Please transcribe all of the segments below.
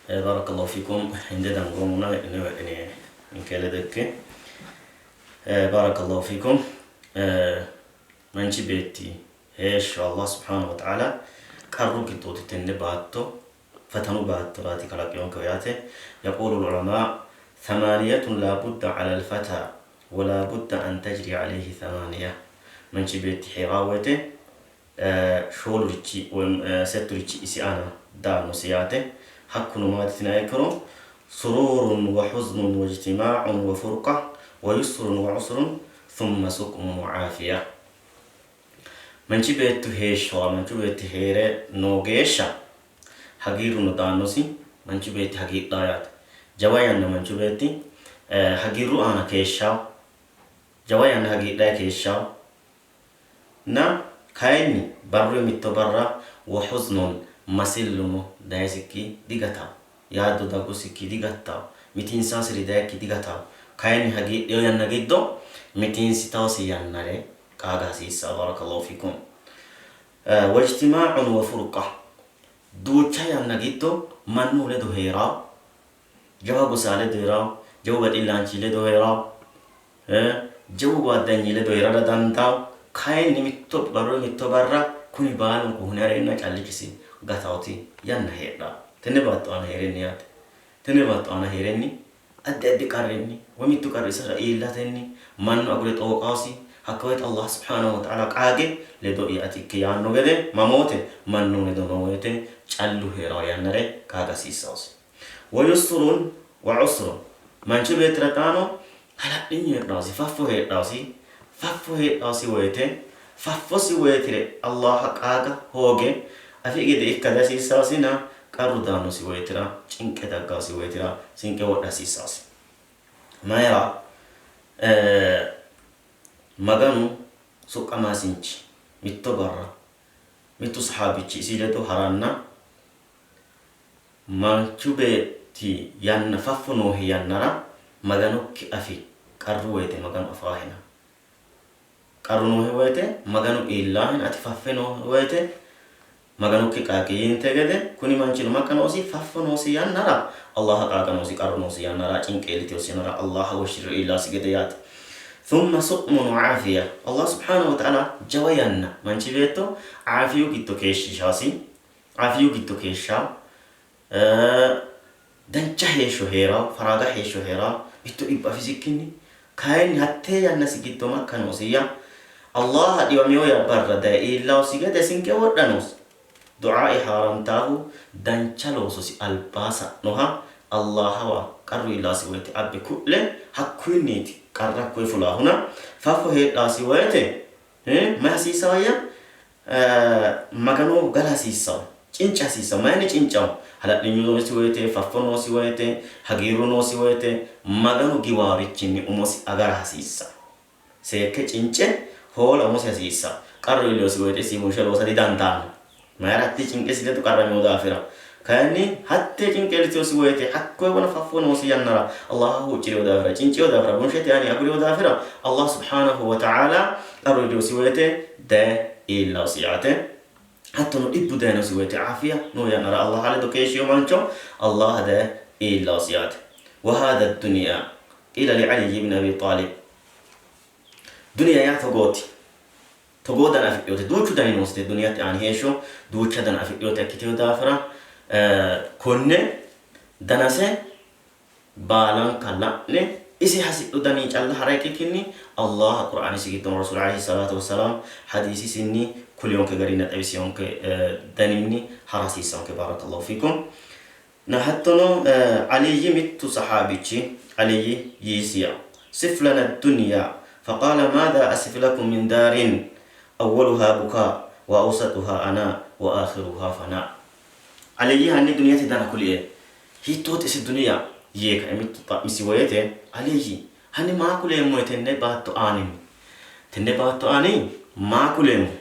Barakallahu fiikum hinde dangoommona heedhine heedhine ninke ledo ikke. Barakallahu fiikum. Manchi beetti heeshsho Allah subhanahu wa ta'ala qarru giddooti tenne baatto fatanu baattoraati kalaqinonkehu yaate. Yaqulu al-ulama thamaniyatun la budda ala al-fata wa la budda an tajri alayhi thamaniya. Manchi beetti hee'raa woyte shoolurichi woy setturichi isi aana daannosi yaate. Hakkuno maati yitiniha ikkiro, Suruurun wa huznun wa ijtimaa'un wa furqa wa yusrun wa usrun thumma suqmun wa aafiya. Manchi beettu heeshshowa manchu beetti hee're noo geeshsha hagiirruno daannosi, manchu beetti hagiidhanno yaate. Jawa yanna manchu beetti hagiirru aana keeshshanno, jawa yanna hagiidhanni keeshshanno. Na kayinni barruyi mitto barra wa huznun masilluno dayisikki digatanno, yaaddo daggusikki digattanno, mitiinsaasiri dayikki digatanno. Kayinni hagiidhino yanna giddo mitiinsitaosi yannare qaaga hasiissanno. Barakallahu fiikum. Wa ijtimaa'un wa furqa duucha yanna giddo mannu ledo hee'ranno, jawa gosa ledo hee'ranno, jawu baxillaanchi ledo hee'ranno, Jawu guaddanyi ledo hee'rara dandaanno, kayinni mitto barru mitto barra kuni baalunku hunareenna callichisi gataoti yanna heedhanno. Tenne baatto aana hee'renni yaate. Tenne baatto aana hee'renni addi addi qarrinni woy mittu qarri isira iillatenni mannu agure xooqaosi, hakka woyte Allah subhaanahu wa ta'aala qaage ledo'ya ati ikki yaanno gede mamoote mannu ledo noo woyte callu hee'ranno yannare qaaga hasiissannosi. Wa yusrun wa usrun manchi beettira xaano Hala'linyu heedhaasi, faffo heedhaasi, faffo heedhaasi woyte, faffosi woytire Allaha qaaga hooge afi gede ikka dihasiissaasina, qarru daannosi woytira, cinqe daggaasi woytira sinqe wodha hasiissaasi. Mayira? Maganu soqqamaasinchi mitto barra mittu sahaabichi isi ledo haranna Manchu beetti yanna faffo noohe yannara Maganokki afi, qarru woyite Maganu afaahena. Qarru noohe woyite Maganu iillaahena, ati faffe noohe woyite Maganokki qaaqi yiinte gede, kuni manchino makka noosi, faffo noosi yannara Allaha qaaga noosi, qarru noosi yannara, cinqe iillitinosi yannara Allaha woshshiriro iillaasi gede yaate. Thumma su'mun wa aafiya, Allah subhaanahu wa ta'ala jawa yanna manchi beetto aafiyu giddo keeshshiishasi, Afiyu giddo keeshsha, dancha heeshsho hee'ra, faraaga heeshsho hee'ra, mittu dhibba afisikkinni, kayinni hattee yannasi giddo makka noosiyya? Allaha dhiwamino ya barra daye iillaosi gede sinqe wodha noosi. Du'aae haarantaahu dancha loososi albaa sa'noha Allahawa qarru iillasi woyte abbe ku'le hakkuyinniiti qarra hakkoye fulaahuna faffo heedhaasi woyte mayi hasiisawayya? Maganoho gala hasiissanno, cinca hasiissanno. Mayinni cincanno? Hala'linyu noosi woyite, faffo noosi woyite, hagiirru noosi woyite, Maganu giwaarichinni umosi agara hasiissanno. Seekke cince hoola umosi hasiissanno. Qarru iillinosi woyite isi bunshe loosa didandaanno. Mayira? Hattee cinqesi ledo qarramino daafira. Kayinni hattee cinqe iillitinosi woyite, hakkoye wona faffo noosi yannara Allaha huucci'rino daafira, cincino daafira, bunshete aani agurino daafira, Allah subhaanahu wa ta'aala qarru iillinosi woyite daye iillaosi yaate. Hattono dhibbu dayinosi woyte aafiya noo yannara Allaha ledo keeshshino mancho Allaha daye iillaosi yaate. Wa haadha duniya qiila li Ali ibn Abi Xaalib Duniya yaa togooti. Togoo dana afidhinote. Duuchu dani noosete duniyate aani heeshsho duucha dana afidhinota ikkitino daafira konne danase baalanka la'ne ise hasidhu daninni calla ha'ra ikkikkinni Allaha Qur'aanisi giddono Rasuul alayhi salaatu wassalaam hadiisisinni kulinonke garinna xawisinonke daninni ha'ra hasiissanonke. Baarakallahu fiikum. Na hattono Aliyyi mittu sahaabichi Aliyyi yiisiya sif lana ad-dunya faqaala maadha asif lakum min daarin awwaluha bukaa wa awsatuha anaa wa aakhiruha fanaa. Aliyyi hanni duniyate dana kulie Hiittooti ise duniya? yee kae mittu xa'misi woyite, Aliyyi, hanni maa kuleemmohe tenne baatto aaninni? Tenne baatto aani maa kuleemmohe?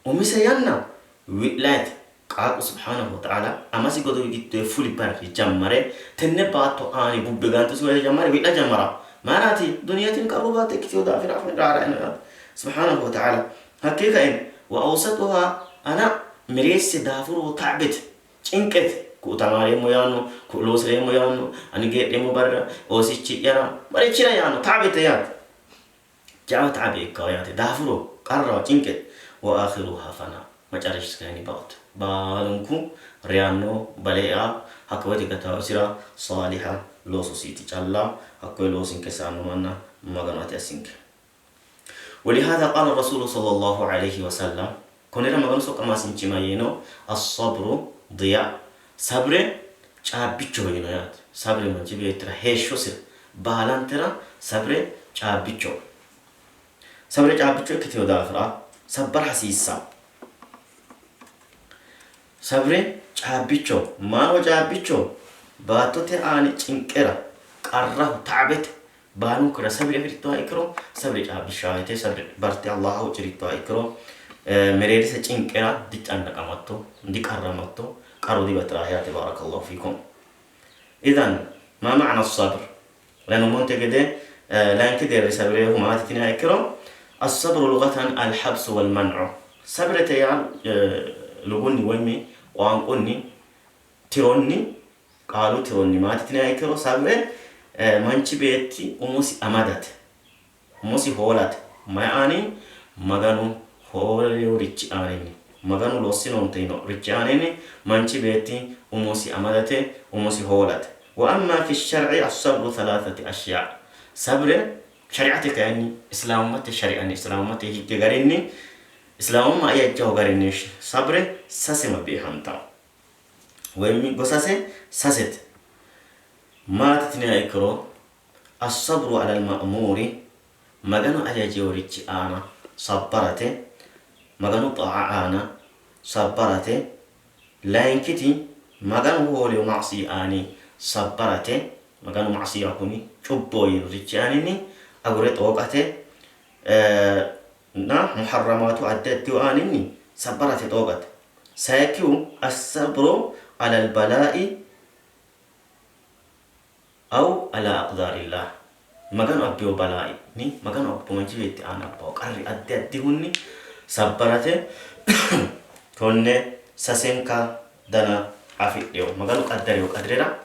Umise yanna wi'layete qaaqqu subhaanahu wa ta'aala amasi godowi giddoyi fuli barri jammare tenne baatto aani bubbe gantusi woyite jammare wi'la jammaranno. Mayiraati? Duniya tini qarru baatto ikkitino daafira afne raara'ino yaate. Subhaanahu wa ta'aala hakkii kae wa awsatuha ana mereesse daafuru ta'bete, cinqete. Ku'u tamaareemmo yaanno, ku'u loosireemmo yaanno, ani geedheemmo barra oosichi'yara marichira yaanno taabete yaate. Jawa taabe ikkawo yaate. Daafuro, qarraho, cinqete. Wa aakhiruha fana. Macarashisi kayinni baote. Baalunku reyanno, bale ea, hakka woyte gataawosira saaliha loososiiti calla. Hakkoye loosinke saanno manna Maganu ate assinke. Walihaadha qaala rasuulu sallallahu alayhi wa sallam, Konnira Maganu soqqamaasinchi mayyiino? As-sabru diya, Sabre caabbichoho yiino yaate. Sabre manchi beettira heeshshosira baalantera sabre caabbichoho. Sabre caabbicho ikkitino daafira sabbara hasiissanno. Sabre caabbicho, maaho caabbicho? Baattote aani cinqera, qarraho, taabete Baalunkura sabri afi'rittoha ikkiro, sabri caabbishshaahete, sabri barte Allaha huucci'rittoha ikkiro, mereerise cinqera dicannaqamatto, diqarramatto, qarru dibatiraahe yaate. Baarakallahu fiikum. Idan maa ma'na sabr? Lanummonte gede layinki deerri sabirehu maati yitiniha ikkiro, as-sabru lughatan al-habsu wal-man'u. Sabrete yaa lugunni woyimi qoanqunni tironni Qaalu tironni maati yitiniha ikkiro sabre manchi beetti umosi amadate, umosi hoolate. Mayi aani? Maganu hoolinorichi aaninni, Maganu loossinoonte yiinorichi aaninni manchi beetti umosi amadate, umosi hoolate. Wa amma fi shar'i as-sabru thalathati ashyaa. Sabre shari'ate kayinni Islaamummate shari'anni, Islaamummate higge garinni, Islaamumma ajajjaho garinni sabre sasewa beehantanno. Woyimmi gosase sasete. Maati yitiniha ikkiro, As-sabru alal ma'muuri, Maganu hajajinorichi aana sabbarate, Maganu xaa'a aana sabbarate. Layinkiti, Maganu hoolino ma'siya aani sabbarate, Maganu ma'siya kuni cubboho yiinorichi aaninni agure xooqate. Na muharramaatu addi addihu aaninni sabbarate xooqate. Sayikkihu as-sabru alal balaa'i aw ala aqdaarillaah. Maganu abbiyo balaainni, Maganu abbo manchi beetti aana abbawo qarri addi addihunni sabbarate konne sasenka dana afidhino. Maganu qaddariyo qadirira,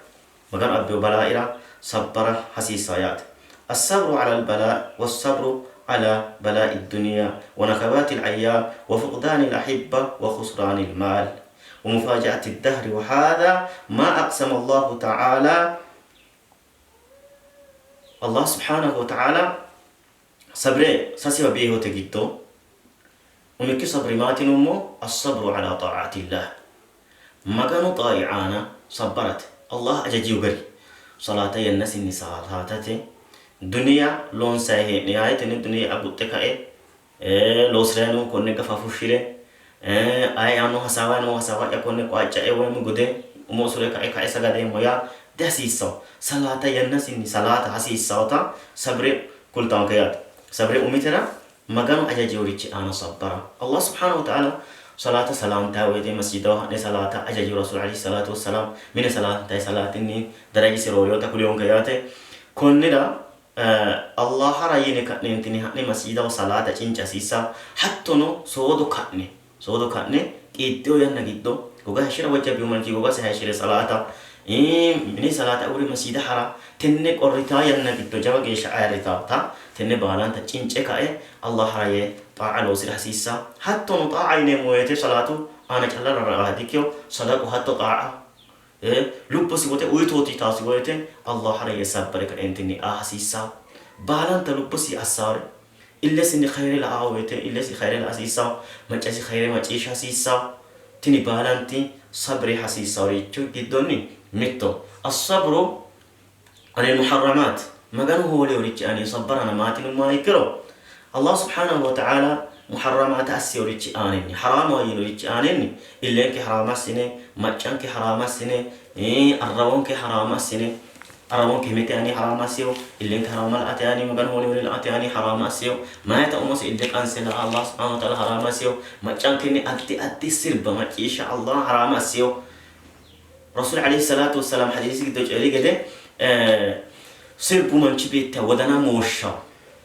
Maganu abbiyo balaaira sabbara hasiissanno yaate. As-sabru alal balaa was-sabru ala balaa'i duniya wa nakabaatil ayyaam wa fuqdaanil ahibba wa khusraanil maal wa mufaaja'atid dahri wa haadha maa aqsama Allahu ta'aalaa Allah subhaanahu wa ta'aala sabre sasewa beehote giddo umikki sabri maati yinummo as-sabru ala taa'atillah Maganu xaa'i aana sabbarate, Allah hajajihu gari salaata yannasinni salaatate, duniya loonsayi hee'ne yaye tenne duniya aguxxe kae loosi'rayi noohu konne gafa fushshire aye yaanno hasaawayi noohu hasaawa'ya konne qoaccae woyimi gude umo usure kae kae sagadeemmo yaa dihasiissanno. Salaata yannasinni salaata hasiissannota sabre kultannonke yaate. Sabre umitera Maganu hajajinorichi aana sabbara. Allah subhaanahu wa ta'aala salaata salaantayi woyte masjidaho ha'ne salaata hajajino Rasuul alayhi salaatu wassalaam mine salaantayi salaatinni darajisi roorinota kulinonke yaate. Konnira Allahara yine ka'neentinni ha'ne masjidaho salaata cinca hasiissanno. Hattono soodo ka'ne Soodo ka'ne qiiddino yanna giddo goga hayishshira wajjabbino manchi gogasi hayishshire salaata, mine salaata agure masiida ha'ra, tenne qorritanno yanna giddo jawa geeshsha ayirritannota tenne baalanta cince kae Allahara yee xaa'a loosi'ra hasiissanno. Hattono xaa'a yineemmo woyte salaatu aana calla rarra'a dikkino, sadaqu hatto xaa'a lubbosi woxe uyitooti yitaasi woyte Allahara yee sabbare kaeentinni aa hasiissanno. Baalanta lubbosi assaare Illesinni khayre la'aa woyte illesi khayre la'a hasiissawo, maccasi khayre macciishsha hasiissawo. Tini baalanti sabre hasiissaworichi giddonni mitto. As-sabru anil muharramaat, Maganu hooleworichi aani sabbarana maati yinummoha ikkiro, Allah subhaanahu wa ta'aala muharramaata asseworichi aaninni, haraamaho yiinorichi aaninni illenke haraama assine, maccanke haraama assine, arrawonke haraama assine, Arrawonke hemete aani haraama asseyo, illenke haraama la''ate aani, Maganu hoolewore la''ate aani haraama asseyo, mayata umose ille qanse la''a Allah subhaanahu wa ta'aala haraama asseyo, maccankenni addi addi sirba macciishsha Allah haraama asseyo. Rasuul alayhi salaatu wassalaam hadiisi giddo coyi'ri gede, sirbu manchi beettiha wodana mooshshawo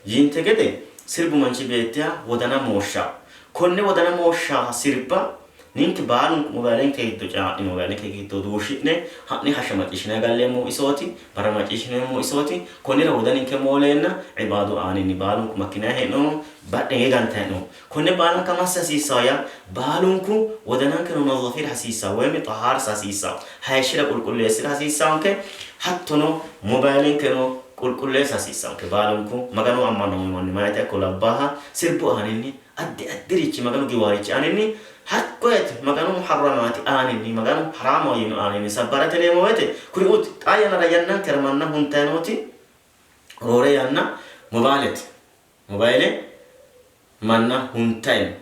yiinte gede, sirbu manchi beettiha wodana mooshshawo. Konne wodana mooshshaha sirba Ninke baalunku mobayilenke giddo caa'ne mobayilenke giddo duushshi'ne ha'ne hashsha macciishshinanni galleemmohu isooti, barra macciishshineemmohu isooti. Konnira wodaninke mooleenna ibaadu aaninni baalunku makkinanni hee'noommo, badhe hinge gantanni hee'noommo. Konne baalanka massa hasiissanno yaa baalunku wodanankeno nazzafira hasiissanno woyimi xahaarsa hasiissanno, hayishshira qulqulleessira hasiissannonke, hattono mobayilenkeno qulqulleessa hasiissannonke. Baalunku Magano ammannoommo manni mayete ikko labbaaha sirbu aaninni addi addirichi Maganu giwaarichi aaninni hakkoyeti Maganu muharramaati aaninni Maganu haraamaho yiino aaninni sabbarate yineemmo woyte kuriuuti xaa yannara yannankera manna huntanni nooti roore yanna mobayilete. Mobayile manna huntanni no.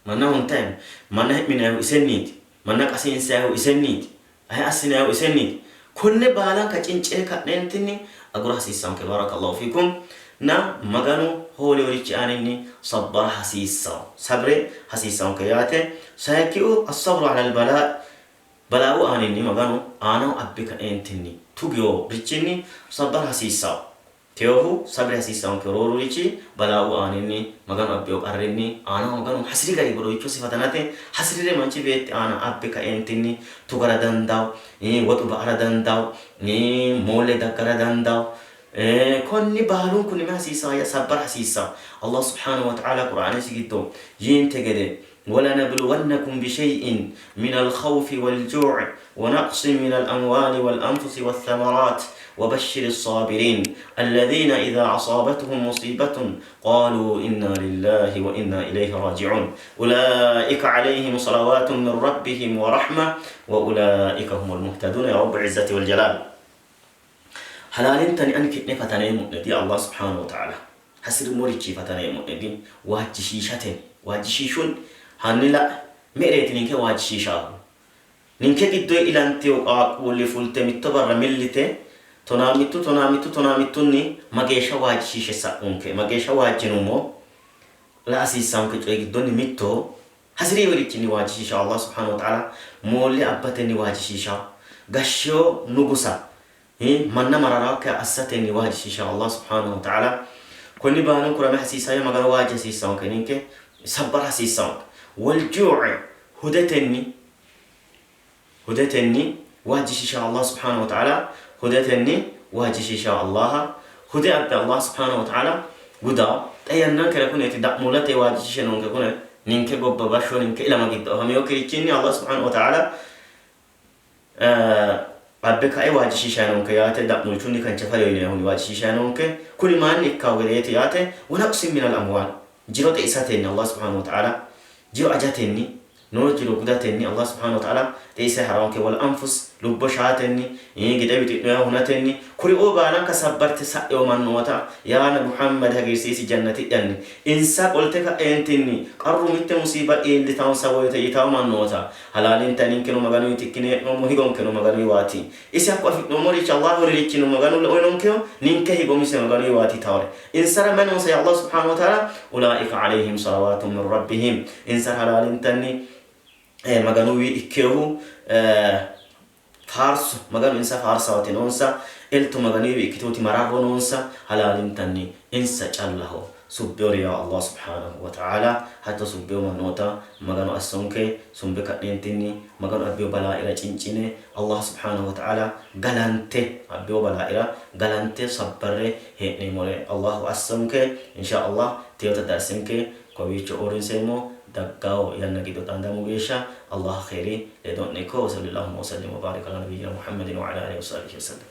Manna huntanni no. Manna hi'minannihu isenniiti. Manna qasiinsannihu isenniiti. Aye assinannihu isenniiti. Konne baalanka cincine ka'neentinni agura hasiissannonke. Baarakallahu fiikum. Na Maganu hooleworichi aaninni sabbara hasiissanno. Sabre hasiissannonke yaate. Sayikkihu as-sabru alal balaa Balaau aaninni Maganu aanaho abbe kaeentinni tugiyo richinni sabbara hasiissanno. Teyohu sabri hasiissaonke roorurichi balaau aaninni Maganu abbiyo qarrinni aanaho Maganu hasiri gari godowichosi fatanate hasirire manchi beetti aana abbe kaeentinni tugara dandao, woxu ba''ara dandao, moolle daggara dandao. Konni baalunkunni mayi hasiisao ya sabbara hasiissao. Allah subhanahu wa ta'ala Qur'aanesi giddo yiinte gede Walanabluwannakum bishay'in minal khawfi wal juu'i wa naqsin minal amwaali wal anfusi wathamaraat wabashshiri saabiriin alladhiina idhaa asaabatuhum musiibatun qaaluu innaa lillaahi wa innaa ilayhi raaji'uun ulaa'ika alayhim salawaatun min rabbihim wa rahma wa ulaa'ika humul muhtaduun ya rabbul izzati wal jalaal. Halaalintani ani ki'ne fataneemmo'ne di Allah subhaanahu wa ta'ala hasi'rummorichi fataneemmo'ne di waajjishiishatenni waajjishiishunni hanni la'e me'ereeti ninke waajjishiishaahu ninke giddoyi ilantino qaaqquulli fulte mitto barra millite tonaa mittu tonaa mittu tonaa mittunni mageeshsha waajjishiishe sa'unke mageeshsha waajjinummo la hasiissaanke coyi giddonni mittoho Hasi'rinorichinni waajjishiisha Allah subhaanahu wa ta'aala moolle abbatenni waajjishiisha, gashshiyo nugusa manna mararakkiha assatenni waajjishiisha Allah subhaanahu wa ta'aala. Konni baalunkura mayi hasiisanno? Magano waajja hasiissannonke, ninke sabbara hasiissannonke. Wal juu'i hudetenni Hudetenni waajjishiisha Allah subhaanahu wa ta'aala Hudetenni waajjishiisha Allaha Hude abbe Allah subhaanahu wa ta'aala gudawo Xa yannankera kuneeti da'muulate waajjishiishe noonke kune ninke gobba bashsho ninke ilama giddo afaminokkirichinni Allah subhaanahu wa ta'aala abbe kae waajjishiishayi noonke yaate da'muulchunni kanchafareho yinayihunni waajjishiishayi noonke kuni mayinni ikkawo gedeeti yaate wa naqsin minal amwaal jiro xeisatenni Allah subhaanahu wa ta'aala jiro ajatenni Noo jiro gudatenni Allah subhaanahu wa ta'aala xeise ha'raanke wal anfus lubbo shaatenni, gide wixi'noyiha hunatenni, kuriuu baalanka sabbarte sa'ino mannoota yaa Nabi Muhammad hagiirsiisi jannati'yanni. Insa qolte ka'eentinni qarru mitte musiiba iillitaonsa woyte yitao mannoota, Halaalinta ninkeno Maganuyti ikkine hee'noommo, higonkeno Maganuyiwaati. Isi hakko afi'noommorichi Allah uyinorichino Maganulla uyinonkeho, ninke higo umise Maganuyiwaati yitaore. Insara mayi noonsa yaa Allah subhaanahu wa ta'aala, Ulaa'ika aleyhim salawaatun min Rabbihim, insara halaalintanni Maganuwii ikkinohu faarso, Maganu insa faarsawoti noonsa, elto Maganuyiwi ikkitinoti mararro noonsa, halaalintanni insa callaho subbewore yaa Allah subhaanahu wa ta'aala, hatto subbewo mannoota Maganu assonke, sumbe ka'neentinni Maganu abbiyo balaaira cincine Allah subhaanahu wa ta'aala galante abbiyo balaaira galante sabbarre hee'neemmore Allahu assonke insha Allah teyoota darsinke kowiicho uurrinseemmo daggawo yanna giddo xaandammo geeshsha Allah kheyri ledo'ne ikko wa sallillahumma wa sallim wa barik ala nabiyyina Muhammadin wa ala alihi wa sahbihi wa sallam.